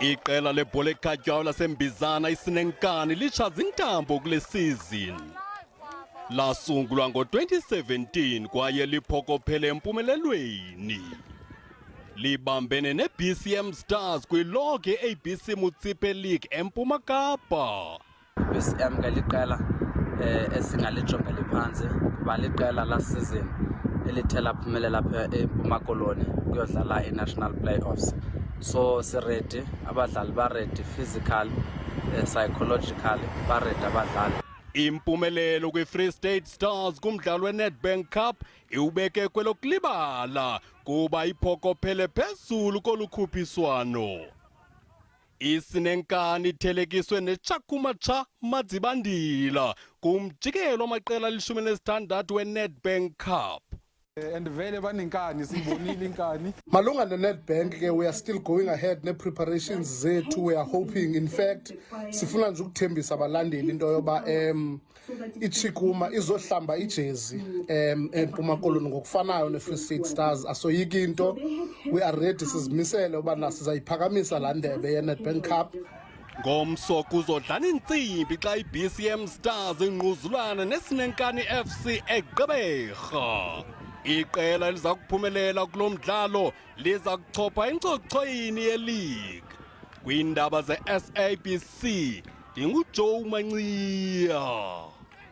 Iqela lebhola ekhatywayo laseMbizana iSinenkani litsha zintambo kule sizini. Lasungulwa ngo-2017 kwaye liphokophele empumelelweni. Libambene ne-BCM Stars kwilog ye-ABC Motsepe League eMpuma Kapa. I-BCM ke liqela esingalijongeli phantsi kuba liqela last season elithe laphumelela apha eMpuma Koloni kuyodlala i-national playoffs. So si-ready, abadlali ba-ready physically, psychologically ba-ready abadlali. Impumelelo kwi-Free State Stars kumdlalo weNedbank Cup iwubeke kwelokulibala kuba iphokophele phezulu kolu khuphiswano. Isinenkani ithelekiswe neTshakhuma-Tsha Madzibandila kumjikelo wamaqela ali-16 weNedbank Cup. And vele banenkani, siyibonile inkani. Malunga ne-Nedbank ke, we are still going ahead ne-preparations zethu. We are hoping, in fact sifuna nje ukuthembisa abalandeli into yoba iChikuma izohlamba ijezi eMpuma Koloni ngokufanayo ne-Free State Stars. Asoyiki into, we are ready, sizimisele ubana sizayiphakamisa laa ndebe ye-Nedbank Cup. Ngomso kuzodlala intsimbi xa iBCM Stars ingquzulana neSinenkani FC eGqeberha. Iqela eliza kuphumelela kulo mdlalo liza kuchopha encochoyini yeleague. Kwiindaba ze-SABC, ndinguJoe Manciya.